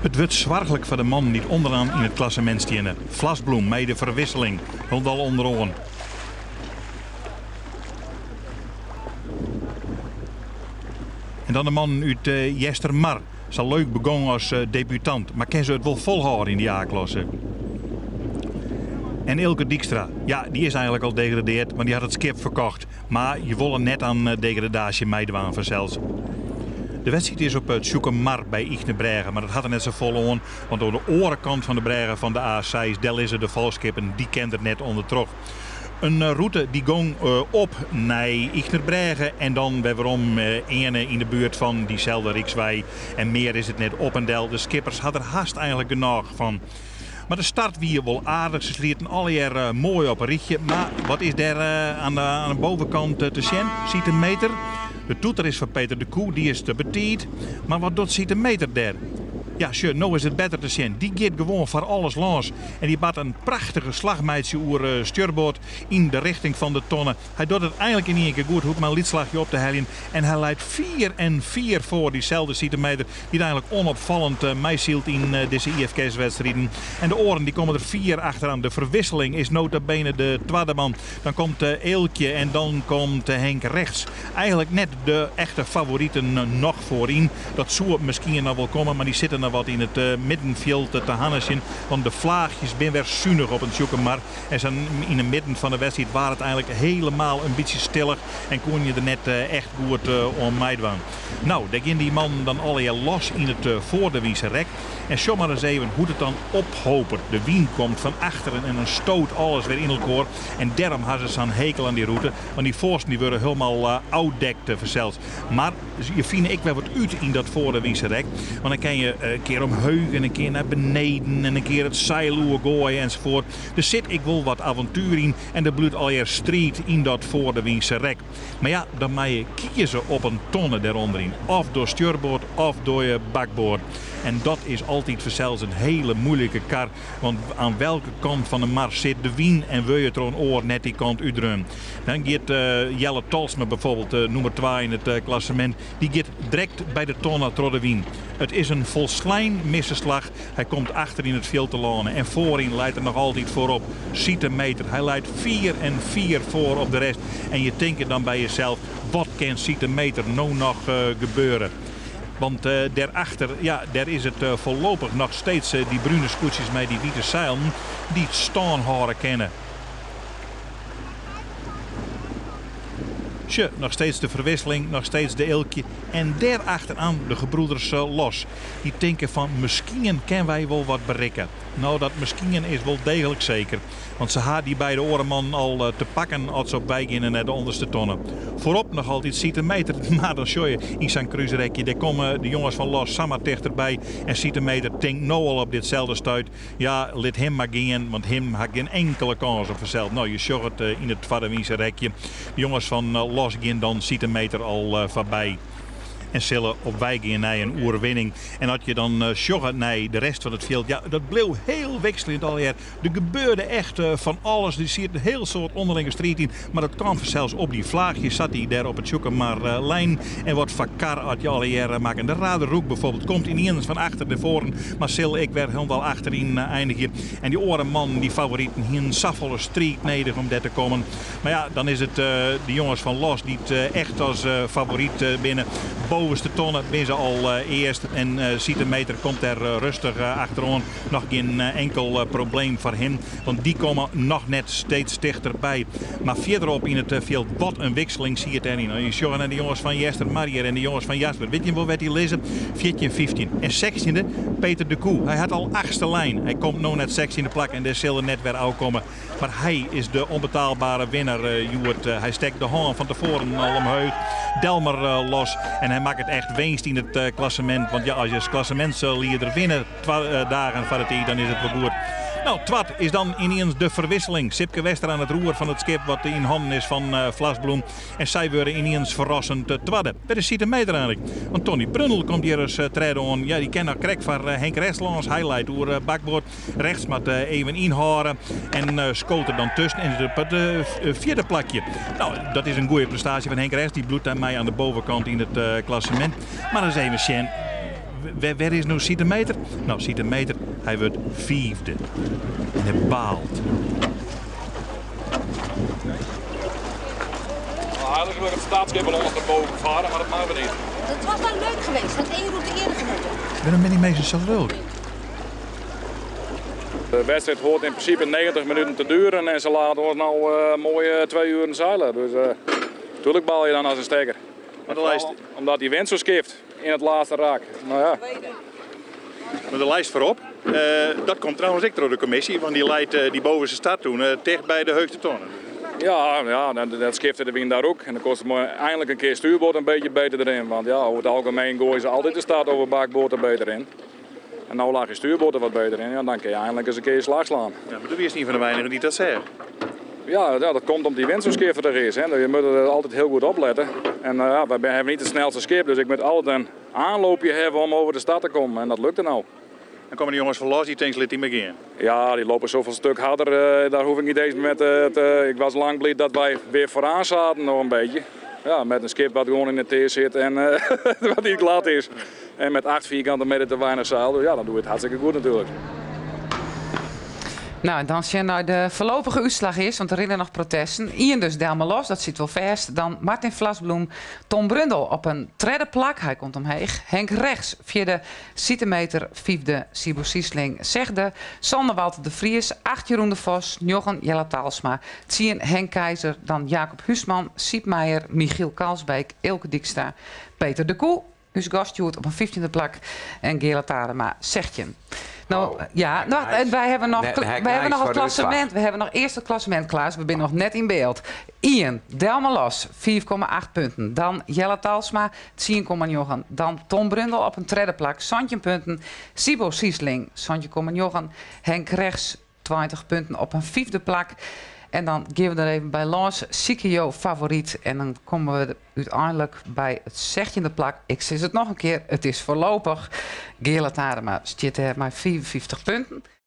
It wurdt soarchlik foar de mannen dy't ûnderoan yn it klassemint steane. Vlasbloem mei de ferwisseling hielendal ûnderoan. En dan de mannen út Eastermar. Sa leuk begong as debutant, mar kin se it wol folhâlde yn dy A-klasse? En Eelke Dykstra, ja, dy is eigenlik al degradeard, want dy hat it skip ferkocht. Mar je wolle net aan degradaasje meidwaan fansels. De wedstriid is op Tsjûkemar by Ychtenbrêge, mar dat hat der net safolle oan, want oan de oare kant fan de brêge fan de A6, dêr lizze de folchskippen, dy kin der net ûndertroch. In rûte dy gong op nei Ychtenbrêge en dan wer werom earne yn de buert fan dyselde Rykswei. En mear is it net op en del. De skippers ha der hast eigenlik genôch fan. Mar de start wie wol aardich. Se slieten allegear moai op in rychje. Mar wat is dêr aan de bovenkant te sjen? Siete Meter. De toeter is foar Peter de Koe, dy is te betiid. Mar wat docht Siete Meter dêr? Ja, sjoch, no is it better te sjen. Dy giet gewoan foar alles lâns. En dy moat in prachtige slach meitsje oer stjurboard yn de richting fan de tonne. Hy docht it einlik yn ien kear goed, hoecht mar in lyts slachje op te heljen. En hy leit fier en fier foar dyselde Siete Meter, dy't eigenlik onopfallend meisylt yn dizze IFKS-wedstriden. En de oaren dy komme der fier achteroan. De ferwisseling is nota bene de twadde man. Dan komt Eelkje en dan komt Henk Rechts. Eigenlik net de echte favoriten noch foaryn. Dat soe miskien noch wol komme, mar dy sitte noch wat yn it middenfjild te hannesjen. Want de flaachjes binne wer sunich op in Tsjûkemar. En sa yn 'e midden fan de wedstriid waard it eigenlik helemaal in bytsje stillich en koene je der net echt goed oan meidwaan. No, dêr gean dy mannen dan allegear los yn it foardewynse rek. En sjoch mar ris even hoe't it dan ophopet. De wyn komt fan achteren en dan stoot alles wer yn elkoar. En dêrom ha se sa'n hekel aan dy rûte, want dy foarsten dy wurde hielendal ôfdekt fansels. Mar je fine ek wer wat út yn dat foardewynse rek. Want dan kin je in kear omheech en in kear nei beneden en in kear it seil oergoaie ensafoart. Der sit ek wol wat avontuer yn en der bliuwt allegear striid yn dat foardewynse rek. Mar ja, dan mei je kieze op in tonne dêrûnderyn. Of door stjurboard of door je bakboard. En dat is altyd fansels in hele moeilike kar. Want aan welke kant fan de mar sit de wyn en wurd je troch in oar net dy kant útdreaun. Dan giet Jelle Tolsma bijvoorbeeld, nûmer 2 yn it klassemint, dy giet direkt by de tonne troch de wyn. It is in folslein misse slach. Hy komt achter yn it fjild te lâne en foaryn leit er noch altyd foarop. Siete Meter. Hy leit fier en fier foar op de rest. En je tinke dan by jesels, wat kin Siete Meter no noch gebeure? Want dêrachter, ja, dêr is it foarlopich noch steeds dy brune skûtsjes mei dy wite seilen dy't stân hâlde kinne. Sjoch, noch steeds de ferwisseling, noch steeds de Eelkje en dêrachteroan de gebroeders Los. Dy tinke fan miskien kin wy wol wat berikke. No, dat miskien is wol deeglik seker. Want se ha dy beide oare mannen al te pakken as se op wei geane nei de ûnderste tonne. Foarop noch altyd Siete Meter, mar dan sjoch je yn sa'n krúsrekje, dêr komme de jonges fan Los samar tichterby en Siete Meter tinkt no al op ditselde stuit, ja, lit him mar gean, want him hat gjin inkele kâns op fansels. No, je sjogge it yn it foardewynse rekje. De jonges fan Los gean dan Siete Meter al foarby. En sille op wei gean nei in oerwinning. En as je dan sjogge nei de rest fan it fjild, ja, dat bleau hiel wikseljend allegear. Der gebeurde echt fan alles. Der siet in hiel soad ûnderlinge striid yn. Mar dat kaam fansels op dy flaachjes sa't dy dêr op it Tsjûkemar leinen. En wat foar kar at je allegear makken. De Raderhoek bijvoorbeeld komt ynienen fan achter nei foaren, mar sil ek wer hielendal achteryn einigje. En dy oare mannen, dy favoriten, hienen safolle striid nedich om dêr te kommen. Mar ja, dan is it de jonges fan Los dy't echt as favoryt binne. Bovenste tonne binne se al earst en Siete Meter komt dêr rêstich achteroan. Noch gjin enkel probleem foar him, want dy komme noch net steeds tichterby. Mar fierderop yn it fjild, wat in wikseling siet dêryn. As je sjogge nei de jonges fan Eastermar hjir en de jonges fan Jasper, wit jim wol wêr't dy lizze? 14, 15 en sechstjinde Peter de Koe. Hy hat al achtste lein. Hy komt no nei it sechstjinde plak en dêr sil er net wer ôfkomme. Mar hy is de onbetaalbare winner hjoed. Hy stekt de hân fan tefoaren al omheech. Delmer los. En hy makket echt winst yn it klassemint. Want ja, as je as klassemintslieder winne twa dagen foar de tiid, dan is it wol goed. No, twad is dan yniens de ferwisseling. Sipke Wester oan it roer fan it skip wat yn hannen is fan Vlasbloem. En sy wurde yniens ferrassend twadde. Wêr is Siete Meter eigenlik? Want Tony Brundel komt hjir as tredde oan. Ja, dy kin noch krekt foar Henk Rechts lâns. Hy leit oer bakboard. Rechts moat even ynhâlde en skoot der dan tusken en is op it fjirde plakje. No, dat is in goede prestaasje fan Henk Rechts. Dy bliuwt dêrmei oan de bovenkant yn it klassemint. Mar ris even sjen. Wêr is no Siete Meter? No, Siete Meter, hy wurdt fiifde. En hy baalt. Eigenlijk wil ik het staatsschip wel ondersteboven varen, maar dat mag we niet. Dat was wel leuk geweest, had één route eerder gemoeten. Wêrom binne dy minsken sa lilk? De wedstrijd hoort in principe 90 minuten te duren en ze laten ons nou mooie 2 uur zeilen. Dus natuurlijk baal je dan als een stekker. Maar de lijst... Omdat die wind zo skift in het laatste raak. Nou ja. Maar de lijst voorop, dat komt trouwens ook door de commissie, want die leidt die bovenste start toen dicht bij de hoogste tonnen. Ja, ja, dat skifte de wind daar ook. En dan kost het maar eindelijk een keer stuurboord een beetje beter erin. Want ja, over het algemeen gooien ze altijd de start over bakboord er beter in. En nou lag je stuurboord er wat beter in, ja, dan kun je eindelijk eens een keer je slag slaan. Ja, maar du bist niet van de weinigen die dat zeggen. Ja, ja, dat komt omdat die wind zo skiftig is. Hè. Je moet er altijd heel goed opletten. En ja, wij hebben niet het snelste schip, dus ik moet altijd een aanloopje hebben om over de stad te komen. En dat lukt er nou. Dan komen die jongens van los, die tanks liet die meer gaan. Ja, die lopen zoveel stuk harder. Daar hoef ik niet eens met te, ik was lang blij dat wij weer vooraan zaten nog een beetje. Ja, met een schip wat gewoon in de teer zit en wat niet glad is. En met 8 vierkante meter te weinig zeil. Dus ja, dan doe je het hartstikke goed natuurlijk. Nou, en dan als je nou de voorlopige uitslag is, want er zijn nog protesten. Ian dus Delma Los, dat zit wel vast. Dan Martin Vlasbloem, Tom Brundel op een derde plak. Hij komt omheeg. Henk Rechts, vierde Centimeter, vijfde Sibo Siesling, zesde. Sander Walter de Vries, 8 Jeroen de Vos, 9 Jelle Taalsma, 10 Henk Keizer, dan Jacob Huisman, Siep Meijer, Michiel Kalsbeek, Eelke Dijkstra, Peter de Koe, Huus Gastjoert op een 15e plak en Gela Tadema, zestje. Nou, Oh, ja, Henk nou, Nijs. en wij hebben nog Nee, Henk wij hebben Nijs nog het voor de klassement. uitslag. We hebben nog eerst het klassement, Klaas. We zijn nog net in beeld. Ian, Delma Los, 4,8 punten. Dan Jelle Talsma, 10,9. Dan Tom Brundel op een derde plak, Santje punten. Sibo Siesling, Santje Johan. Henk Rechts, 20 punten op een 5e plak. En dan gaan we er even bij langs. Sikio favoriet. En dan komen we uiteindelijk bij het 16e plak. Ik zeg het nog een keer, het is voorlopig. Gela Tadema zit er maar 54 punten.